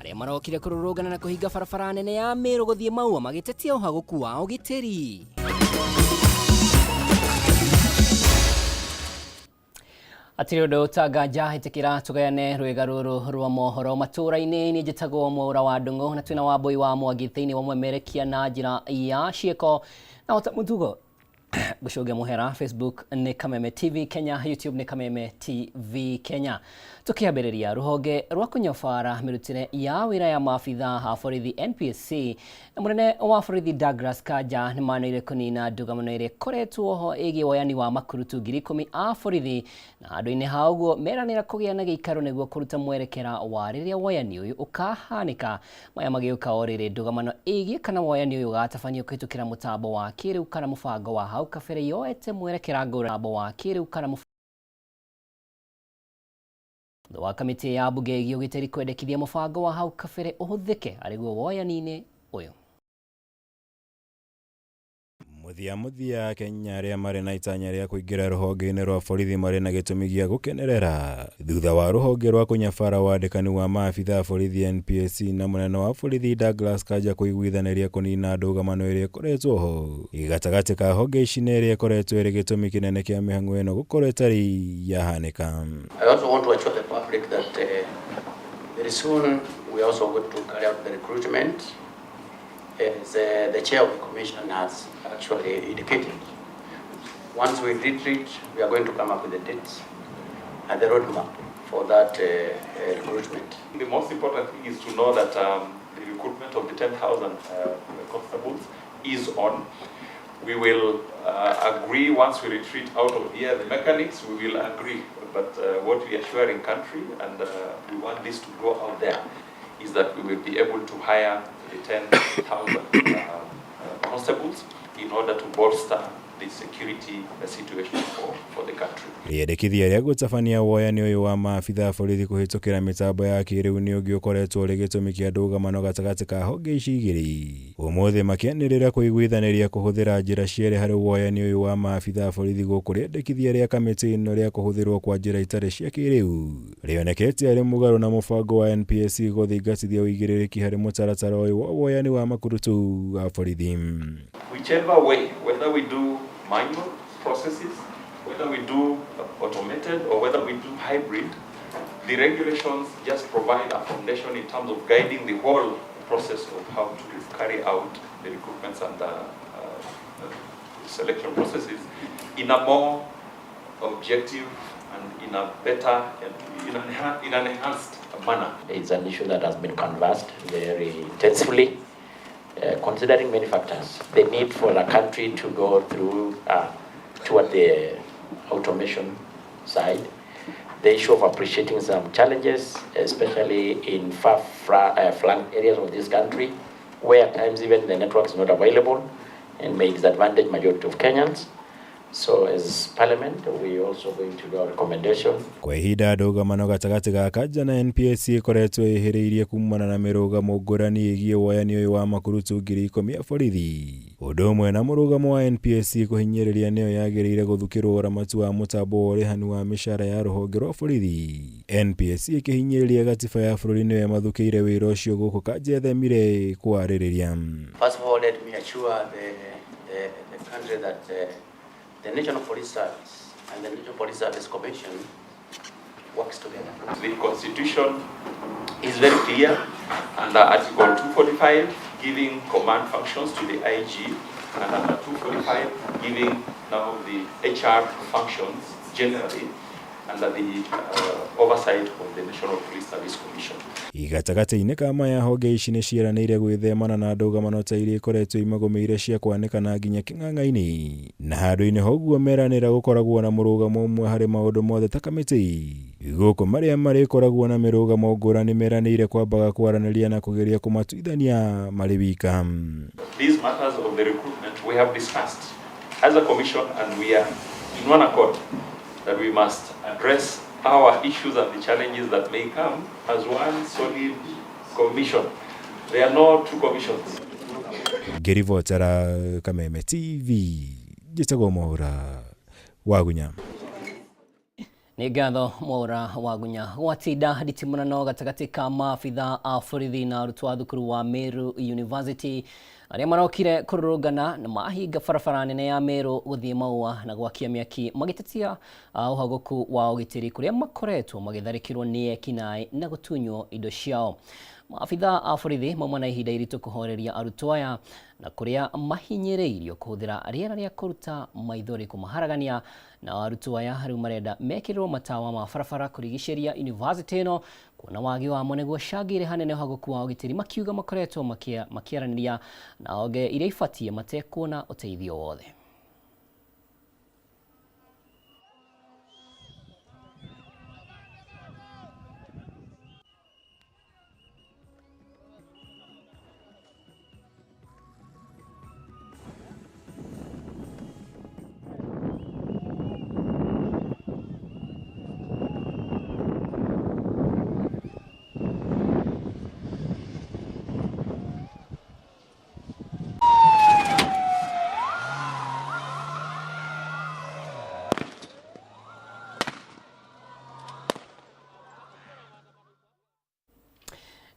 Arĩa marokire kũrũrũngana na kũhinga barabara nene ya Meru gũthiĩ Maua magĩtetia ũhagũku wa ũgitĩri. Hatirĩ ũndũ ũtanganja ĩtĩkĩra tũgayane rwĩga rũrũ rwa mohoro matũũra-inĩ. Niĩ njĩtagwo Mwaũra wa Ndung'u na twĩna Wambũi wa Mwangi thĩinĩ wa mwemerekia na njĩra ya ciĩko na ota mũtugo gũcũngia mũhera. Facebook nĩ Kameme TV Kenya, YouTube nĩ Kameme TV Kenya. Tũkĩambĩrĩria, rũhonge rwa kũnyobara mĩrutĩre ya wĩra ya maabitha a borithi NPSC na mũnene wa borithi Douglas Kanja nĩ manĩire kũnina ndũgamano ĩrĩa ĩkoretwo ho ĩgiĩ woyani wa makurutu 10,000 a borithi, na handũ-inĩ ha ũguo meranĩra kũgĩa na gĩikaro nĩguo kũruta mwerekera wa rĩrĩa woyani ũyũ ũkahanĩka. Maya magĩũka o rĩrĩ ndũgamano ĩgiĩ kana woyani ũyũ ũgatabanio kũhĩtũkĩra mũtambo wa kĩrĩu kana mũbango wa hau kabere yoete mwerekera ngũrani mũtambo wa kĩrĩu kana Thutha wa kamĩtĩ ya mbunge ĩgiĩ ũgitĩri kwendekithia mũbango wa hau kabere ũhũthĩke arĩ guo woyani-inĩ ũyũ. Mũthia mũthia, Kenya arĩa marĩ na itanya rĩa kũingĩra rũhonge-inĩ rwa borithi marĩ na gĩtũmi gĩa gũkenerera thutha wa rũhonge rwa kũnyabara wandĩkani wa maabitha a borithi NPSC na mũnene wa borithi Douglas Kanja kũiguithanĩria kũnina ndũgamano ĩrĩa ĩkoretwo ho gatagatĩ ka honge ici na ĩrĩa ĩkoretwo ĩrĩ gĩtũmi kĩnene kĩa mĩhang'o ĩno gũkorwo ĩtarĩ yahanĩka. I also want to assure the public that very soon we are also going to carry out the recruitment, as the chair of the commission has actually indicated. Once we retreat, we are going to come up with the dates and the roadmap for that recruitment. The most important thing is to know that the recruitment of the 10,000 constables is on. We will agree once we retreat out of here, the mechanics, we will agree. But what we are assuring country, and we want this to go out there, is that we will be able to hire the 10,000 constables in order to bolster the security situation for the country. Rĩendekithia rĩa gũtabania woyani ũyũ wa maabitha a borithi kũhĩtũkĩra mĩtambo ya kĩrĩu nĩ ũngĩ ũkoretwo ũrĩ gĩtũmi kĩa ndũgamano gatagatĩ ka honge ici igĩrĩ. Ũmũthĩ makĩanĩrĩra kũiguithanĩria kũhũthĩra njĩra cierĩ harĩ woyani ũyũ wa maabitha a borithi, gũkũ rĩendekithia rĩa kamĩtĩ ĩno rĩa kũhũthĩrwo kwa njĩra itarĩ cia kĩrĩu rĩonekete arĩ mũgarũ na mũbango wa NPSC gũthingatithia ũigĩrĩrĩki harĩ mũtaratara ũyũ wa woyani wa makurutu a borithi. Whichever way, whether we do manual processes, whether we do automated, or whether we do hybrid, the regulations just provide a foundation in terms of guiding the whole process of how to carry out the recruitments and the selection processes in a more objective and in a better, in an enhanced manner. It's an issue that has been conversed very intensively, considering many factors. The need for a country to go through toward the automation side, the issue of appreciating some challenges, especially in far flung areas of this country, where at times even the network is not available and may disadvantage majority of Kenyans. So as Parliament, we also going to do our recommendation. Kwa ihinda ndũgamano gatagatĩ ga Kanja na NPSC ĩkoretwo ĩhĩrĩirie kumana na mĩrũgamo ngũrani ĩgiĩ woyani ũyũ wa makurutu 10,000 a borithi, ũndũ ũmwe na mũrũgamo wa NPSC kũhinyĩrĩria nĩyo yagĩrĩire gũthukĩrwo ũramati wa mũtambo wa ũrĩhani wa mĩcara ya rũhonge rwa borithi, NPSC ĩkĩhinyĩrĩria gatiba ya bũrũri nĩyo ĩmathukĩire wĩra ũcio, gũkũ Kanja ethemire kwarĩrĩria. First of all, let me assure the country that the National Police Service and the National Police Service Commission works together. The Constitution is very clear under Article 245 giving command functions to the IG, and under 245 giving now the HR functions generally under the oversight of the National Police Service Commission. Gatagatĩ-inĩ ka maya, honge ici nĩ ciĩranĩire gwĩthemana na ndũgamano ta iria ikoretwo imagũmĩire cia kwanĩkana nginya kĩng'ang'a-inĩ, na handũ-inĩ ha ũguo meranĩra gũkoragwo na mũrũgamo ũmwe harĩ maũndũ mothe ta kamĩtĩ, gũkũ marĩa marĩkoragwo na mĩrũgamo ngũrani meranĩire kwambaga kwaranĩria na kũgeria kũmatuithania marĩ wika. These matters of the recruitment we have discussed as a commission, and we are in one accord that we must address our issues and the challenges that may come as one solid commission. There are no two commissions. Ngĩribotera Kameme TV, njĩtagwo Mwaura Wagunya. Nĩ ngatho Mwaura wa Gunya. Gwatinda nditimũrano gatagatĩ ka maabitha a borithi na arutwo a thukuru wa Meru University arĩa marokire kũrũrũngana na mahinga barabara nene ya Meru gũthiĩ Maua na gwakia mĩaki magĩtetia ũhagũku wa ũgitĩri kũrĩa makoretwo magĩtharĩkĩrwo nĩ ekinaĩ na gũtunywo indo ciao. Maabitha a borithi mauma na ihinda iritũ kũhoreria arutwo aya na kũrĩa mahinyĩrĩirio kũhũthĩra rĩera rĩa kũruta maithori kũmaharagania na arutwo aya rĩu marenda mekĩrĩrwo matawa ma barabara kũrigicĩria university ĩno kuona wagi wamo nĩguo cangĩire hanene ũhagũku wa ũgitĩri makiuga makoretwo makĩaranĩria na honge iria ibatiĩ matekuona ũteithio wothe.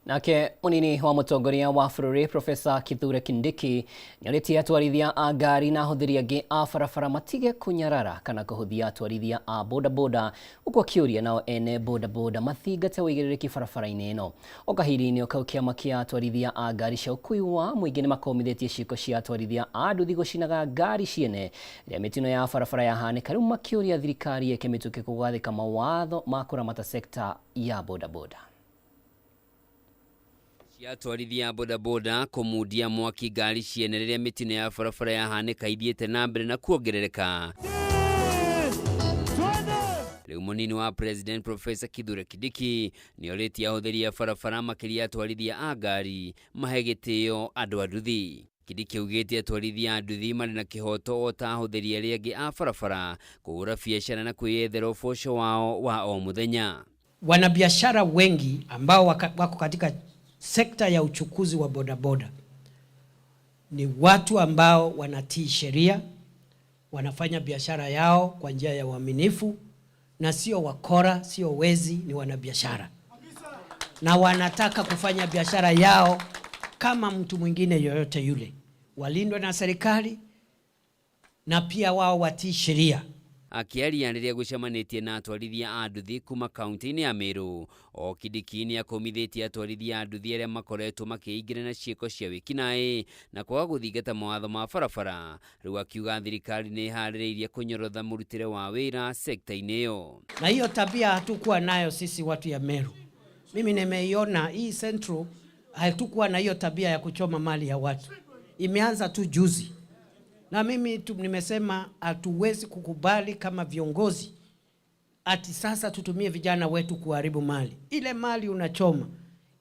Nake munini wa mutongoria wa bũrũri Profesa Kithure Kindiki nĩorĩtie atwarithia a ngari na ahũthĩri angĩ a barabara matige kũnyarara kana kũhũthia atwarithia a bodaboda huku akĩũria nao ene bodaboda mathingate ũigĩrĩrĩki barabara-inĩ ĩno. O kahinda-inĩ o kau kĩama kĩa atwarithia a ngari cia ũkuui wa mũingĩ nĩmakomithĩtie ciĩko cia atwarithia a nduthi gũcinaga ngari ciene rĩrĩa mĩtino ya barabara yahanĩka rĩu makĩũria thirikari ĩke mĩtũkĩ kũgathĩka mawatho ma kũramata sekta ya bodaboda. Atwarithia bodaboda kũmundia mwaki ngari ciene rĩrĩa mĩtino ya barabara yahanĩka ithiĩte na mbere na kuongerereka. Rĩu mũnini wa President Professor Kithure Kindiki nĩorĩtie ahũthĩri a barabara makĩria atwarithia a ngari mahe gĩtĩo andũ a nduthi. Kindiki augĩte atwarithia a nduthi marĩ na kĩhoto o ta ahũthĩri arĩa angĩ a barabara kũhũra biacara na kwĩyethera ũboco wao wa o mũthenya. Wanabiashara wengi ambao wako katika sekta ya uchukuzi wa bodaboda ni watu ambao wanatii sheria, wanafanya biashara yao kwa njia ya uaminifu na sio wakora, sio wezi, ni wanabiashara na wanataka kufanya biashara yao kama mtu mwingine yoyote yule. Walindwe na serikali na pia wao watii sheria. Akĩaria rĩrĩa gũcemanĩtie na atwarithia a nduthi kuma kaunti-inĩ ya Meru, o Kindiki nĩakomithĩtie atwarithia a nduthi arĩa makoretwo makĩingĩra na ciĩko cia wĩkinaĩ na kwaga gũthingata mawatho ma barabara. Rĩu akiuga thirikari nĩ ĩharĩrĩirie kũnyorotha mũrutĩre wa wĩra sekta-inĩ ĩyo. Na hiyo tabia hatukuwa nayo sisi watu ya Meru. Mimi nimeiona hii Central, hatukuwa na hiyo tabia ya kuchoma mali ya watu. Imeanza tu juzi. Na mimi nimesema hatuwezi kukubali kama viongozi ati sasa tutumie vijana wetu kuharibu mali. Ile mali unachoma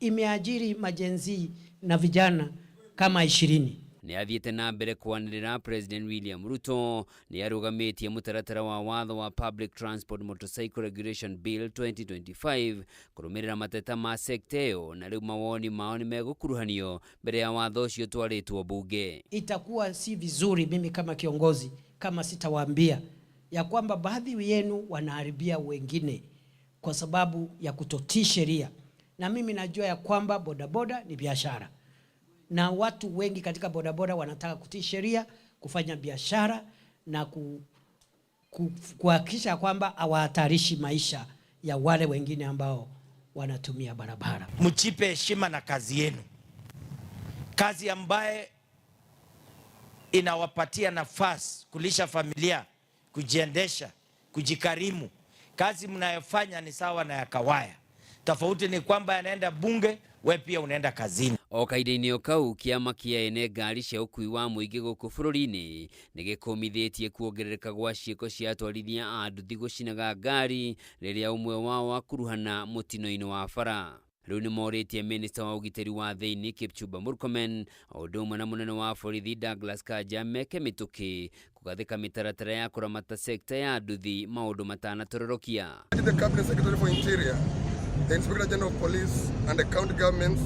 imeajiri majenzi na vijana kama 20. Nĩ athiĩte na mbere kwanĩrĩra President William Ruto nĩ arũgamĩtie mũtaratara wa watho wa Public Transport Motorcycle Regulation Bill 2025 kũrũmĩrĩra mateta ma sekta ĩyo na rĩu mawoni mao nĩ megũkuruhanio mbere ya watho ũcio ũtwarĩtwo bunge. Itakuwa si vizuri mimi kama kiongozi kama sitawaambia ya kwamba baadhi yenu wanaharibia wengine kwa sababu ya kutotii sheria. Na mimi najua ya kwamba bodaboda ni biashara. Na watu wengi katika bodaboda wanataka kutii sheria, kufanya biashara na kuhakikisha kwamba hawahatarishi maisha ya wale wengine ambao wanatumia barabara. Mchipe heshima na kazi yenu. Kazi ambaye inawapatia nafasi kulisha familia, kujiendesha, kujikarimu. Kazi mnayofanya ni sawa na ya kawaya. Tofauti ni kwamba yanaenda bunge, we pia unaenda kazini. O kahinda-inĩ o kau kĩama kĩa ene ngari cia ũkuui wa mũingĩ gũkũ bũrũri-inĩ nĩ gĩkũmithĩtie kuongerereka gwa ciĩko cia atwarithia a nduthi gũcinaga ngari rĩrĩa ũmwe wao akuruhana mũtino-inĩ wa bara. Rĩu nĩmorĩtie minista wa ũgitĩri wa thĩinĩ Kipchumba Murkomen o ũndũ ũmwe na mũnene wa borithi Douglas Kanja meke mĩtũkĩ kũgathĩka mĩtaratara ya kũramata sekta ya nduthi maũndũ matanatororokia. The Cabinet Secretary for Interior, the Inspector General of Police and the county governments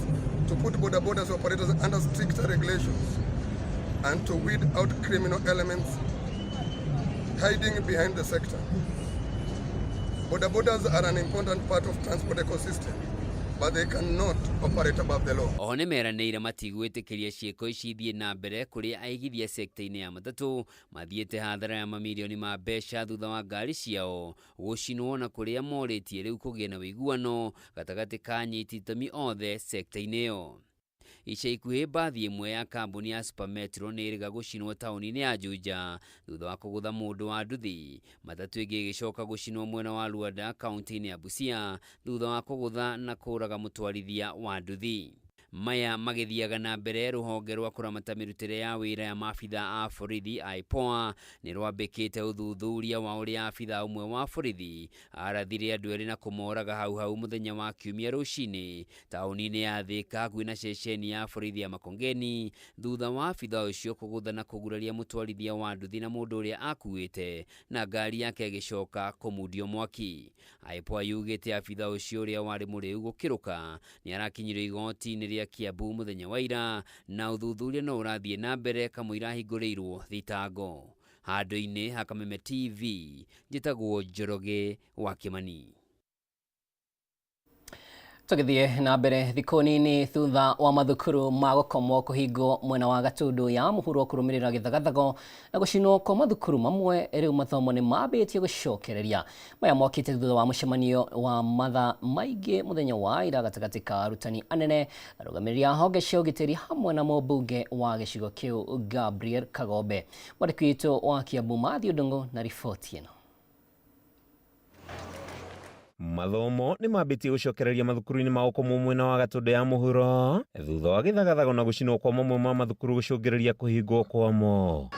to put border borders operators under stricter regulations and to weed out criminal elements hiding behind the sector. Boda bodas are an important part of transport ecosystem, but they cannot operate above the law. Oho nĩmeranĩire matigwĩtĩkĩria ciĩko ici ithiĩ na mbere kũrĩa aigithia sekta-inĩ ya matatũ mathiĩte hathara ya mamirioni ma mbeca thutha wa ngari ciao gũcinwo na kũrĩa morĩtie rĩu kũgĩe na ũiguano gatagatĩ ka anyiti itemi othe sekta-inĩ ĩyo. Ica ikuhĩ mbathi ĩmwe ya kambuni ya Super Metro nĩ ĩrĩga gũcinwo taũni-inĩ ya Juja thutha wa kũgũtha mũndũ wa nduthi. Matatũ ĩngĩ ĩgĩcoka gũcinwo mwena wa Luanda kaunti-inĩ ya Busia thutha wa kũgũtha na kũraga mũtwarithia wa nduthi. Maya magĩthiaga na mbere rũhonge rwa kũramata mĩrutĩre ya wĩra ya maabitha a borithi IPOA nĩ rwambĩkĩte ũthuthuria wa ũrĩa abitha ũmwe wa borithi arathire andũ erĩ na kũmoraga hau hau mũthenya wa kiumia rũcinĩ taũni-inĩ ya Thĩka hakuhĩ na ceceni ya borithi ya Makongeni thutha wa abitha ũcio kũgũtha na kũguraria mũtwarithia wa nduthi na mũndũ ũrĩa akuĩte na ngari yake ĩgĩcoka kũmundio mwaki. IPOA yugĩte abitha ũcio ũrĩa warĩ mũrĩu gũkĩrũka nĩ arakinyirio igoti-inĩ rĩa Kiambu mũthenya wa ira na ũthuthuria no ũrathiĩ na mbere kamũira ahingũrĩirwo thitango. Handũ-inĩ ha Kameme TV njĩtagwo Njoroge wa Kĩmani. Tũgĩthiĩ na mbere thikũ nini thutha wa mathukuru ma gũkomwo kũhingwo mwena wa Gatundu ya mũhuro kũrũmĩrĩra gĩthagathago na gũcinwo kwa mathukuru mamwe rĩu mathomo nĩ mambĩtie gũcokereria. Maya mokĩte thutha wa mũcemanio wa mathaa maingĩ mũthenya wa ira gatagatĩ ka arutani anene, arũgamĩrĩri a honge cia ũgitĩri hamwe na mũmbunge wa gĩcigo kĩu Gabriel Kagombe. Mwandĩki witũ wa Kiambu Matthew Ndung'u na riboti ĩno. Mathomo nĩ mambĩtie gũcokereria mathukuru-inĩ ma gũkomwo mwena wa Gatundu ya mũhuro thutha wa gĩthagathago na gũcinwo kwa mamwe ma mathukuru gũcũngĩrĩria kũhingwo kwamo.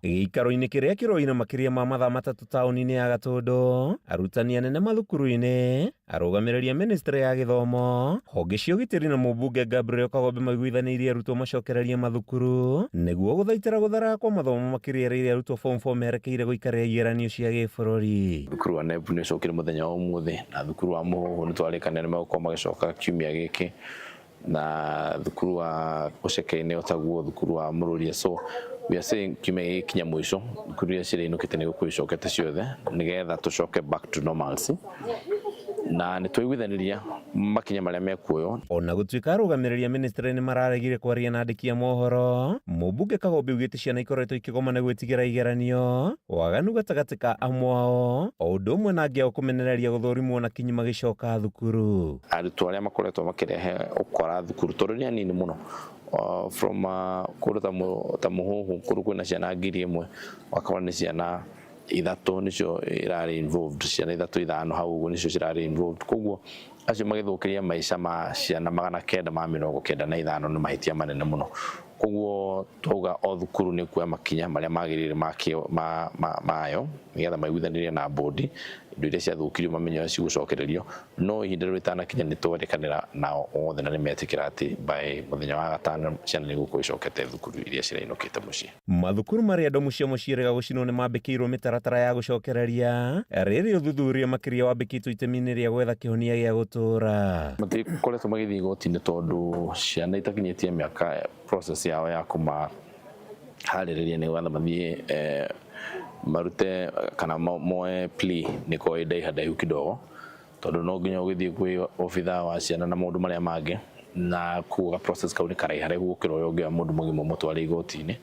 Gĩikaro-inĩ kĩrĩa kĩroire makĩria ma mathaa matatũ taũni-inĩ ya Gatundu, arutani anene mathukuru-inĩ, arũgamĩrĩri a ministry ya gĩthomo, honge cia ũgitĩri na mũmbunge Gabriel Kagombe maiguithanĩirie arutwo macokererie mathukuru nĩguo gũthaitĩra gũtharara kwa mathomo makĩria rĩrĩa arutwo form 4 merekeire gũikarĩra igeranio cia gĩbũrũri. Thukuru wa NEB nĩ ũcokire mũthenya wa ũmũthĩ na thukuru wa Mũhũhũ nĩ twarĩkanĩra nĩ megũkorwo magĩcoka kiumia gĩkĩ na thukuru wa Ũceke-inĩ otaguo thukuru wa Mũrũria. So we are saying kiumia gĩgĩkinya mũico thukuru iria cirainũkĩte nĩ gũkorwo icokete ciothe nĩgetha tũcoke back to normalcy na nĩ twaiguithanĩria makinya marĩa mekuoywo. Ona gũtuĩka arũgamĩrĩri a ministry nĩ mararegire kwaria na andĩki a mohoro, mũmbunge Kagombe augĩte ciana ikoretwo ikĩgoma nĩ gwĩtigĩra igeranio, waganu gatagatĩ ka amwe ao, o ũndũ ũmwe na angĩ ao kũmenereria gũthũrimwo na kinyi magĩcoka thukuru. Arutwo arĩa makoretwo makĩrehe ũkora thukuru tondũ nĩ anini mũno from kũndũ ta Mũhũhũ kũndũ kwĩna ciana 1000 ũgakora nĩ ciana ithatũ nĩcio irarĩ involved, ciana ithatũ ithano hau ũguo nĩcio cirarĩ involved. Koguo acio magĩthũkĩria maica ma ciana 995 nĩ mahĩtia manene mũno. Koguo twauga o thukuru nĩ kuoya makinya marĩa magĩrĩire mayo nĩgetha maiguithanĩrie na bodi indo iria ciathũkirio mamenye ũrĩa cigũcokererio, no ihinda rĩu rĩtanakinya nĩ twerĩkanĩra nao othe na nĩ metĩkĩra atĩ by mũthenya wa gatano ciana nĩ igũkorwo icokete thukuru iria cirainũkĩte mũciĩ. Mathukuru marĩa ndomu cia mũciĩ irega gũcinwo nĩ mambĩkĩirwo mĩtaratara ya gũcokereria rĩrĩ ũthuthuria makĩria wambĩkĩtwo itemi-inĩ rĩa gwetha kĩhonia gĩa gũtũũra. Matikoretwo magĩthiĩ igoti-inĩ tondũ ciana itakinyĩtie mĩaka process yao ya kũmaharĩrĩria nĩgetha mathiĩ marute kana moe plea nĩ korwo ĩ ndaiha ndaihu kidogo tondũ no nginya ũgĩthiĩ kwĩ obithaa wa ciana na maũndũ marĩa mangĩ na koguo ga process kau nĩ karaiharaihu gũkĩra ũrĩa ũngĩoya mũndũ mũgima ũmũtware igoti-inĩ.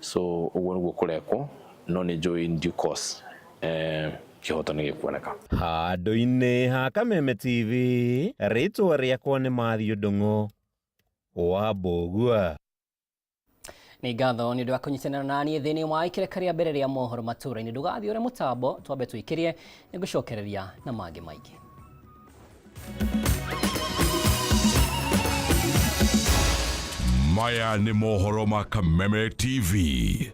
So ũguo nĩguo kũrekwo no nĩ njũĩ in due course kĩhoto nĩ gĩkuoneka. Handũ-inĩ ha Kameme TV rĩtwa rĩakwa nĩ Matthew Ndung'u wa Mbũgua. Nĩ ngatho nĩ ũndũ wa kũnyitanĩra na niĩ thĩinĩ wa ikereka rĩa mbere rĩa mohoro matũũra-inĩ. Ndũgathiĩ ũrĩ mũtambo, twambe tũikĩrie nĩ ngũcokereria na mangĩ maingĩ. Maya nĩ mohoro ma Kameme TV.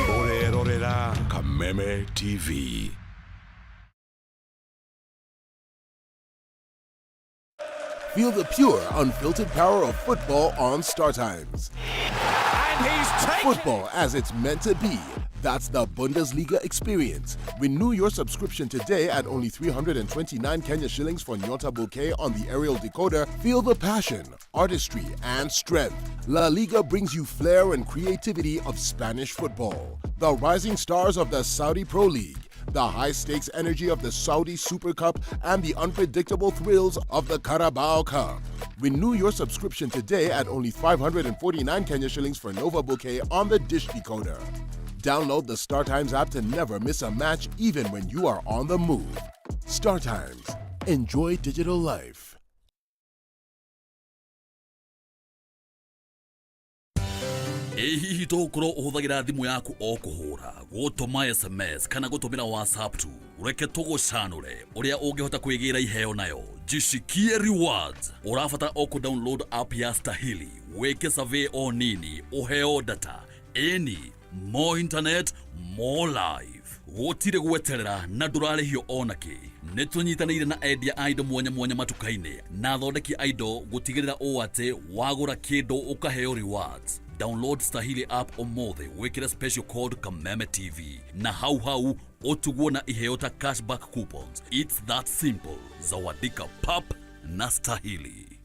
Ũrerorera Kameme TV. Feel the pure, unfiltered power of football on StarTimes. And he's taken football as it's meant to be. That's the Bundesliga experience. Renew your subscription today at only 329 Kenya shillings for Nyota Bouquet on the aerial decoder. Feel the passion, artistry, and strength. La Liga brings you flair and creativity of Spanish football. The rising stars of the Saudi Pro League, the high stakes energy of the Saudi Super Cup, and the unpredictable thrills of the Carabao Cup. Renew your subscription today at only 549 Kenya shillings for Nova Bouquet on the Dish Decoder. Download the StarTimes app to never miss a match, even when you are on the move. StarTimes. Enjoy digital life. Ĩ hihi to ũkorwo ũhũthagĩra thimũ yaku o kũhũra, gũtũma SMS kana gũtũmĩra WhatsApp tu? Reke tũgũcanũre ũrĩa ũngĩhota kwĩgĩra iheo nayo. Jishikie rewards. Ũrabatara o kũ download app ya Stahili, wĩke survey o nini, ũheo data. Ĩni, more internet, more life. Gũtirĩ gweterera na ndũrarĩhio ona kĩ. Nĩ tũnyitanĩire na endia a indo mwanya mwanya matuka-inĩ na athondeki a indo gũtigĩrĩra ũũ atĩ wagũra kĩndũ ũkaheo rewards. Download Stahili app ũmũthĩ, wĩkĩre special code Kameme TV na hau hau ũtugwo na iheo ta cashback coupons. It's that simple. Zawadika pap na Stahili.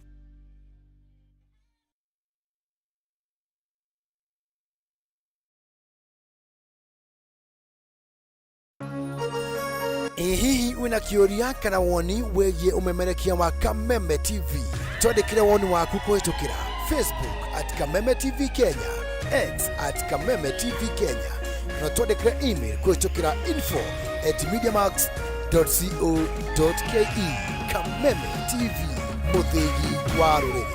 Ĩ hihi wĩna kĩũria kana woni wĩgiĩ ũmemerekia wa Kameme TV? Twandĩkĩre woni waku kũhĩtũkĩra Facebook at Kameme TV Kenya, X at Kameme TV Kenya, kana twandĩkĩre email kũhĩtũkĩra info@mediamax.co.ke. Kameme TV, mũthĩgi wa rũrĩrĩ.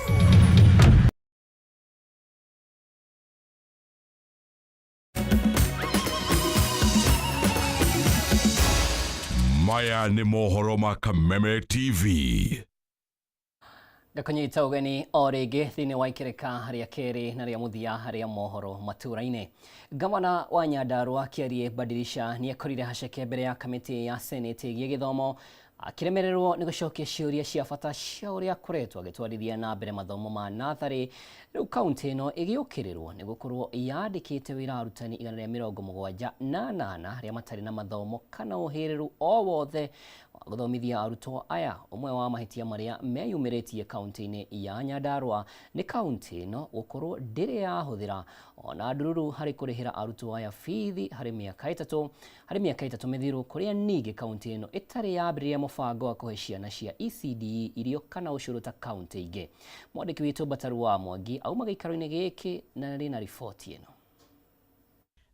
Maya nĩ mohoro ma Kameme TV. Ngakũnyita ũgeni o rĩngĩ thĩinĩ wa ikereka rĩa kerĩ na rĩa mũthia rĩa mohoro matũra-inĩ. Gavana wa Nyandarua Kĩarie Badilisha nĩ ekorire haceke mbere ya kamĩtĩ ya Senate ĩgiĩ gĩthomo, akĩremererwo nĩ gũcokia ciũria cia bata cia ũrĩa akoretwo agĩtwarithia na mbere mathomo ma natharĩ. Rĩu kaũntĩ ĩno ĩgĩũkĩrĩrwo nĩ gũkorwo yandĩkĩte wĩra arutani 178 arĩa matarĩ na mathomo kana ũhĩrĩru o wothe wa gũthomithia arutwo aya. Ũmwe wa mahĩtia marĩa meyumĩrĩtie kaũntĩ-inĩ ya Nyandarua nĩ kaũntĩ ĩno gũkorwo ndĩrĩ yahũthĩra ona ndururu harĩ kũrĩhĩra arutwo aya bithi harĩ mĩaka 3 mĩthiru, kũrĩa ningĩ kaũntĩ ĩno ĩtarĩ yambĩrĩria mũbango wa kũhe ciana cia ECDE irio kana ũcũrũ ta kaũntĩ ingĩ. Mwandĩki witũ Bataru wa Mwangi auma gĩikaro-inĩ gĩkĩ na rĩ na riboti ĩno.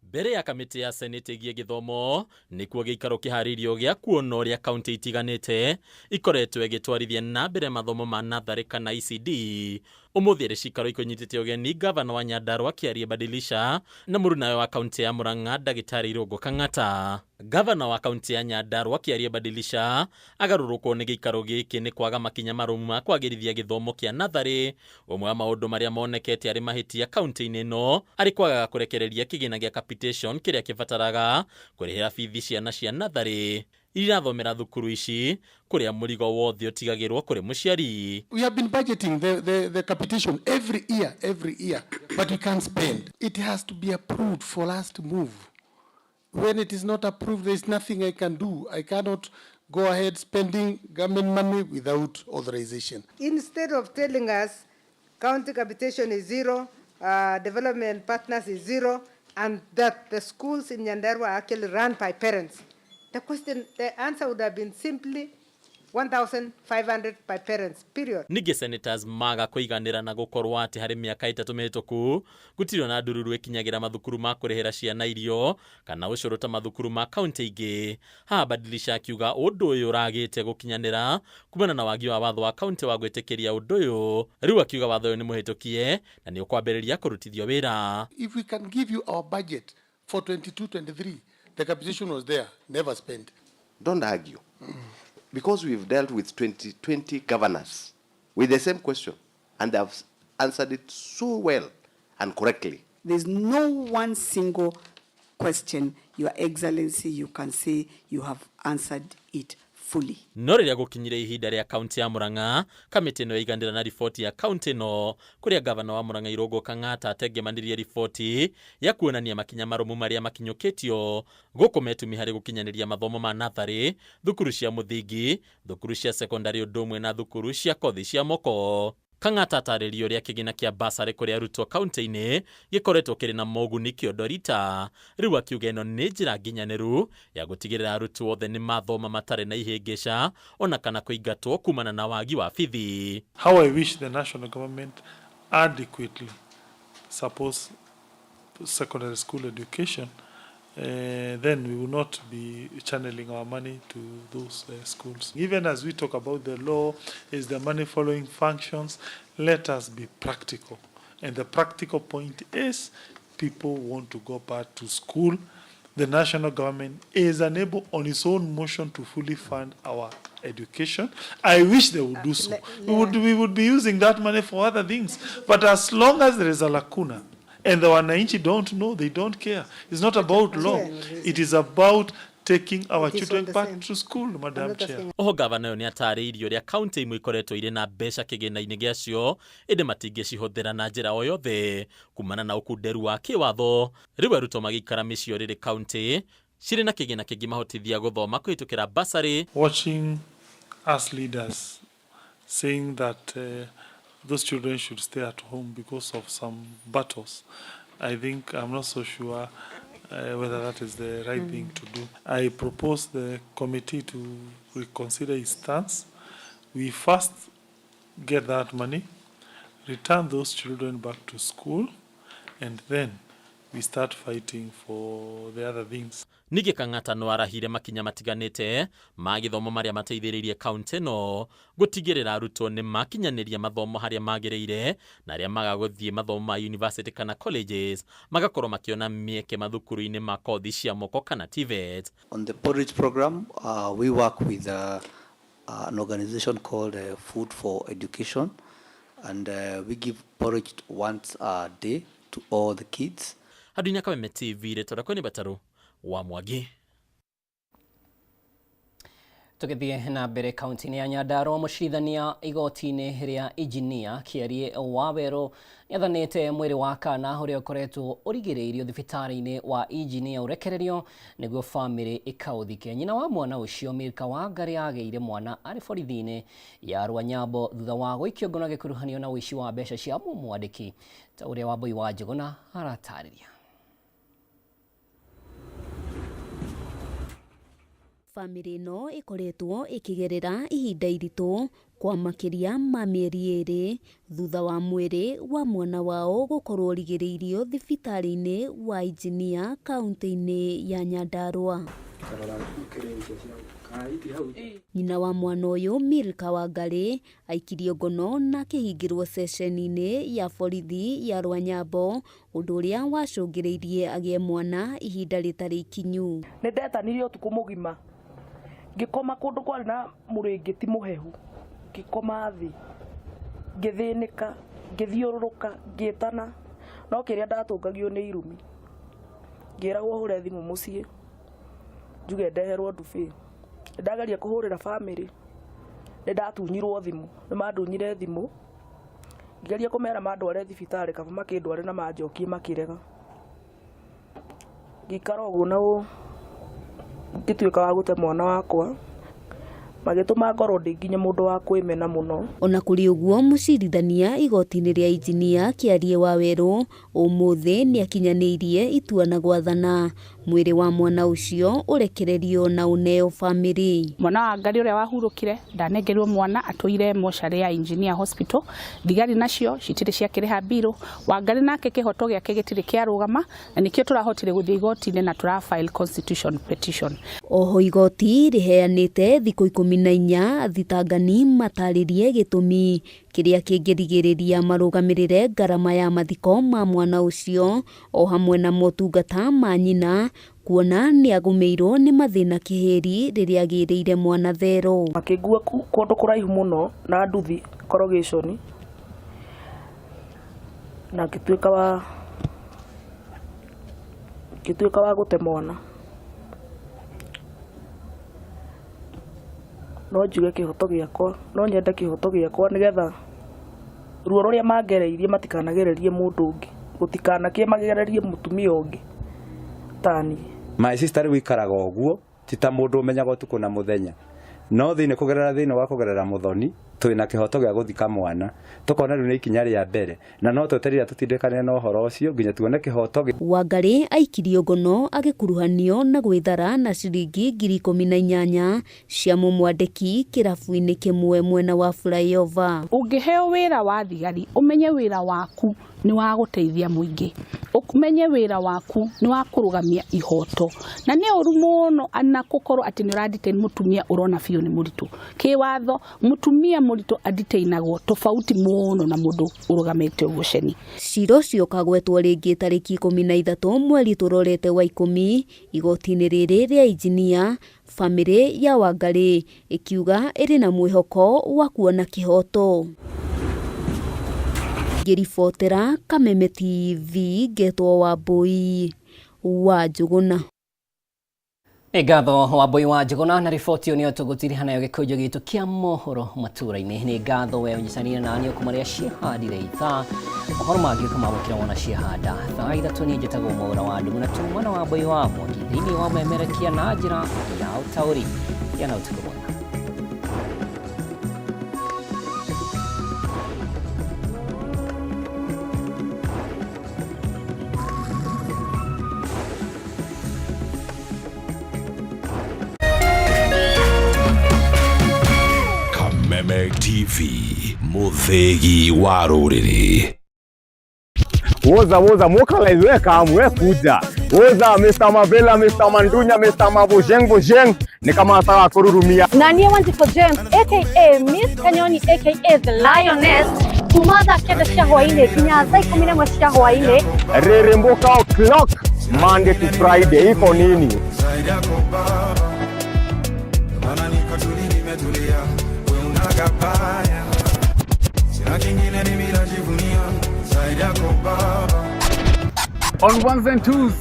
Mbere ya kamĩtĩ ya Senate ĩgiĩ gĩthomo nĩkuo gĩikaro kĩharĩirio gĩa kuona ũrĩa kaũntĩ itiganĩte ikoretwo ĩgĩtwarithia na mbere mathomo ma natharĩ kana ECD. Ũmũthĩ arĩ cikaro ikũnyitĩte ũgeni gavana wa Nyandarua Kĩarie Badilisha na mũrunawe wa kaũntĩ ya Murang'a Ndagĩtarĩ Irũngũ Kang'ata. Gavana wa kaũntĩ ya Nyandarua Kĩarie Badilisha agarũrũkwo nĩ gĩikaro gĩkĩ nĩ kwaga makinya marũmu ma kwagĩrithia gĩthomo kĩa natharĩ. Ũmwe wa maũndũ marĩa monekete arĩ mahĩtia kaũntĩ-inĩ ĩno arĩ kwagaga kũrekereria kĩgĩna gĩa capitation kĩrĩa kĩbataraga kũrĩhĩra bithi ciana cia natharĩ irathomera thukuru ici, kũrĩa mũrigo wothe ũtigagĩrwo kũrĩ mũciari. We have been budgeting the capitation every year, but we can't spend. It has to be approved for us to move. When it is not approved, there is nothing I can do. I cannot go ahead spending government money without authorization. Instead of telling us county capitation is zero, development partners is zero, and that the schools in Nyandarua are actually run by parents, the answer would have been simply 1,500 by parents, period. Ningĩ senators maga kũiganĩra na gũkorwo atĩ harĩ mĩaka 3 mĩhĩtũku gũtirĩ ona ndururu ĩkinyagĩra mathukuru ma kũrĩhĩra ciana irio kana ũcũrũ ta mathukuru ma kaũntĩ ingĩ. Haha Badilisha akiuga ũndũ ũyũ ũragĩte gũkinyanĩra kumana na wagi wa watho wa kaũntĩ wa gwĩtĩkĩria ũndũ ũyũ. Rĩu akiuga watho ũyũ nĩ mũhĩtũkie na nĩ ũkwambĩrĩria kũrutithio wĩra. If we can give you our budget for 22-23, the capitation was there, never spent. Don't argue. Because we've dealt with 20 governors with the same question, and they have answered it so well and correctly. There's no one single question, Your Excellency, you can say you have answered it fully. No rĩrĩa gũkinyire ihinda rĩa kaunti ya Murang'a, kamĩtĩ ĩno yaiganĩra na riboti ya kaunti ĩno, kũrĩa gavana wa Murang'a Irũngũ Kang'ata atengemanirie riboti ya kuonania makinya marũmu marĩa makinyũkĩtio gũkũ metumi harĩ gũkinyanĩria mathomo ma natharĩ, thukuru cia mũthingi, thukuru cia sekondari ũndũ ũmwe na thukuru cia kothi cia moko. Kang'ata atarĩria ũrĩa kĩgĩna kĩa basarĩ kũrĩ arutwo kaunti-inĩ gĩkoretwo kĩrĩ na moguni kĩondo rita, rĩu akiuga ĩno nĩ njĩra nginyanĩru ya gũtigĩrĩra arutwo othe nĩ mathoma matarĩ na ihĩngĩca ona kana kũingatwo kumana na wagi wa bithi. How I wish the national government adequately supports secondary school education, then we will not be channeling our money to those schools. Even as we talk about the law, is the money following functions, let us be practical. And the practical point is people want to go back to school. The national government is unable on its own motion to fully fund our education. I wish they would do so. We would be using that money for other things. But as long as there is a lacuna, and the wananchi don't know, they don't care. It's not about law. It is about taking our It is children all the back same. to school, Madam not Chair. asking Oho gavana ũyũ nĩatarĩirie ũrĩa kaunti imwe ikoretwo irĩ na mbeca kĩgĩna-inĩ gĩacio ĩndĩ matingĩcihũthĩra na njĩra o yothe kumana na ũkunderu wa kĩwatho. Rĩu arutwo magĩikara mĩciĩ rĩrĩ kaunti cirĩ na kĩgĩna kĩngĩmahotithia gũthoma kũhĩtũkĩra basarĩ. Watching us leaders saying that those children should stay at home because of some battles, I think I'm not so sure whether that is the right thing to do. I propose the committee to reconsider its stance. We first get that money, return those children back to school, and then we start fighting for the other things. Ningĩ Kang'ata no arahire makinya matiganĩte ma gĩthomo marĩa mateithĩrĩirie kaunti ĩno gũtigĩrĩra arutwo nĩ makinyanĩria mathomo harĩa magĩrĩire na arĩa maga gũthiĩ mathomo ma university kana colleges magakorwo makĩona mĩeke mathukuru-inĩ ma kothi cia moko kana TVET. On the porridge program, we work with an organization called Food for Education, and we give porridge once a day to all the kids. Handũ-inĩ Kameme TV, rĩtwa rĩakwa nĩ Batarũ wa Mwangi. Tũgĩthiĩ na mbere kaunti-inĩ ya Nyandarua, mũcirithania igoti-inĩ rĩa injinia Kĩarie Wawerũ nĩathanĩte mwĩrĩ wa kana ũrĩa ũkoretwo ũrigĩrĩirio thibitarĩ-inĩ wa injinia ũrekererio nĩguo bamĩrĩ ĩkaũthike. Nyina wa mwana ũcio Milka Wangari agĩire mwana arĩ borithi-inĩ ya Rwanyambo thutha wa gũikio ngono agĩkuruhanio na ũici wa mbeca cia mũmwandĩki ta ũrĩa Wambui wa Njũgũna aratarĩria. Bamĩrĩ ĩno ĩkoretwo ĩkĩgerera ihinda iritũ kwa makĩria ma mĩeri 2 thutha wa mwĩrĩ wa mwana wao gũkorwo ũrigĩrĩirio thibitarĩ-inĩ wa injinia kaunti-inĩ ya Nyandarua. Nyina wa mwana ũyũ Milka Wangari aikirio ngono na akĩhingĩrwo ceceni-inĩ ya borithi ya Rwanyambo, ũndũ ũrĩa wacũngĩrĩirie agĩe mwana ihinda rĩtarĩ ikinyu. Nĩ ndetanirie ũtukũ mũgima ngĩkoma kũndũ kwarĩ na mũrĩngĩti mũhehu, ngĩkoma thĩ, ngĩthĩnĩka, ngĩthiũrũrũka, ngĩtana, no kĩrĩa ndatũngagio nĩ irumi. Ngĩragwo hũre thimũ mũciĩ njuge ndeherwo ndubĩ. Nĩndageria kũhũrĩra bamĩrĩ, nĩndatunyirwo thimũ, nĩmandunyire thimũ, ngĩgeria kũmera mandware thibitarĩ kaba makĩndware na manjokie makĩrega. Ngĩikara ũguo na ngĩtuĩka wa gũte mwana wakwa, magĩtũma ngorwo ndĩ nginya mũndũ wa kwĩmena mũno. Ona kũrĩ ũguo, mũcirithania igoti-inĩ rĩa injinia Kĩarie Wawerũ ũmũthĩ nĩakinyanĩirie itua na gwathana mwĩrĩ wa mwana ũcio ũrekererio na ũneo bamĩrĩ. Mwana wa Ngai ũrĩa wahurũkire ndanengerirwo mwana atũire mocarĩ ya Engineer Hospital. Thigari nacio citirĩ ciakĩrĩha mbirũ. Wangari nake kĩhoto gĩake gĩtirĩ kĩarũgama na nĩkĩo tũrahotire gũthiĩ igoti-inĩ na tũra file constitution petition. Oho igoti rĩheanĩte thikũ 14 thitangani matarĩrie gĩtũmi kĩrĩa kĩngĩrigĩrĩria marũgamĩrĩre ngarama ya mathiko ma mwana ũcio o hamwe na motungata ma nyina kuona nĩagũmĩirwo nĩ mathĩna kĩhĩri rĩrĩa agĩrĩire mwana thero. Makĩngua kũndũ kũraihu mũno na nduthi corrugation na ngĩtuĩka wa gũte mwana. No njuge kĩhoto gĩakwa, no nyende kĩhoto gĩakwa nĩgetha ruo rũrĩa mangereirie matikanagererie mũndũ ũngĩ, gũtikanakĩe magererie mũtumia ũngĩ tani. My sister rĩu ikaraga ũguo ti ta mũndũ ũmenyaga ũtukũ na mũthenya, no thĩinĩ kũgerera thĩinĩ wa kũgerera mũthoni twĩna kĩhoto gĩa gũthika mwana, tũkona rĩu nĩ ikinya rĩa mbere na no tweterire tũtindĩkanĩre na ũhoro ũcio nginya tuone kĩhoto. Wangarĩ aikirio ngono agĩkuruhanio na gwĩthara na ciringi 18,000 cia mũmwandĩki kĩrabu-inĩ kĩmwe mwena wa Flyover. Ũngĩheo wĩra wa thigari ũmenye wĩra waku nĩ wa gũteithia mũingĩ, ũmenye wĩra waku nĩ wa kũrũgamia ihoto, na nĩ ũru mũno na gũkorwo atĩ nĩ ũra detain mũtumia ũrona biũ nĩ mũritũ. Kĩwatho mũtumia mũritũ adetainagwo tofauti mũno na mũndũ ũrũgamĩte ũguo ceni. Cira ũcio ũkagwetwo rĩngĩ tarĩki 13 mweri tũrorete wa 10 igoti-inĩ rĩrĩ rĩa injinia. Bamĩrĩ ya Wangarĩ ĩkiuga ĩrĩ na mwĩhoko wa kuona kĩhoto. Ngĩribotera Kameme TV ngetwo Wambui wa Njũgũna. Nĩ ngatho Wambui wa Njũgũna na riboti ĩyo nĩyo tũgũtiriha nayo gĩkũnjo gitũ kĩa mohoro matũra-inĩ. Nĩ ngatho we ũnyitanĩire naniĩ kuma rĩrĩa ciahandire ithaa. Mohoro mangĩ ũkamamũkĩra wona ciahanda thaa 3. Niĩ njĩtagwo Mwaura wa Ndung'u na tuma na Wambui wa Mwangi thĩinĩ wa memerekia na njĩra ya ũtaũri. Gĩa na ũtukũ mwega. Kameme TV, mũthĩgi wa rũrĩrĩ. Woza woza mokalize we kam we kuja. Woza Mr. Mavela, Mr. Mandunya, Mr. Mabojeng Bojeng ni kama nataka kururumia. Na niĩ Wanjikũ James aka Miss Kanyoni aka The Lioness kuma thaa 9 cia hwaĩ-inĩ nginya thaa 11 cia hwaĩ-inĩ. Reremboka o'clock Monday to Friday iko nini? On ones and twos,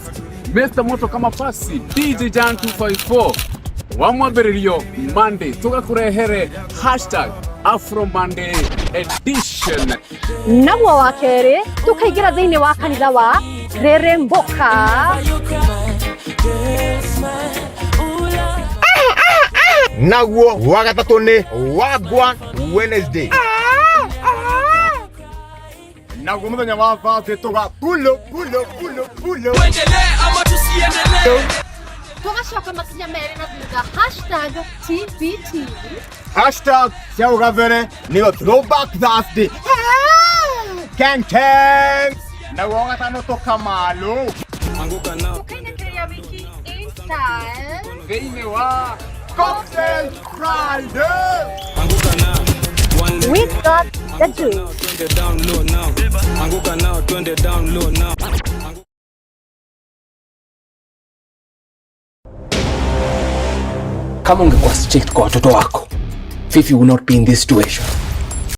Mr. Moto kama pasi DJ Jan 254 wa mwambĩrĩrio Monday tũgakũrehere hashtag Afro Monday edition. Naguo wa kerĩ tũkaingĩra thĩinĩ wa kanitha wa Reremboka. Naguo wa gatatũ nĩ Wagwan Wednesday. Naguo mũthenya wa Thursday tũga pulo pulo pulo pulo. Tuendelee ama tusiendelee? Tũgacoka makinya merĩ na thutha hashtag TBT. Hashtag cia ũgabere nĩyo Throwback Thursday. Ken Ken. Naguo wa gatano tũkamalo. Tũkainĩkĩrĩria wiki in style thĩinĩ wa Cocktail Friday. We got the juice. Anguka nao twende down low now. Kama ungekuwa strict kwa watoto wako, Fifi will not be in this situation.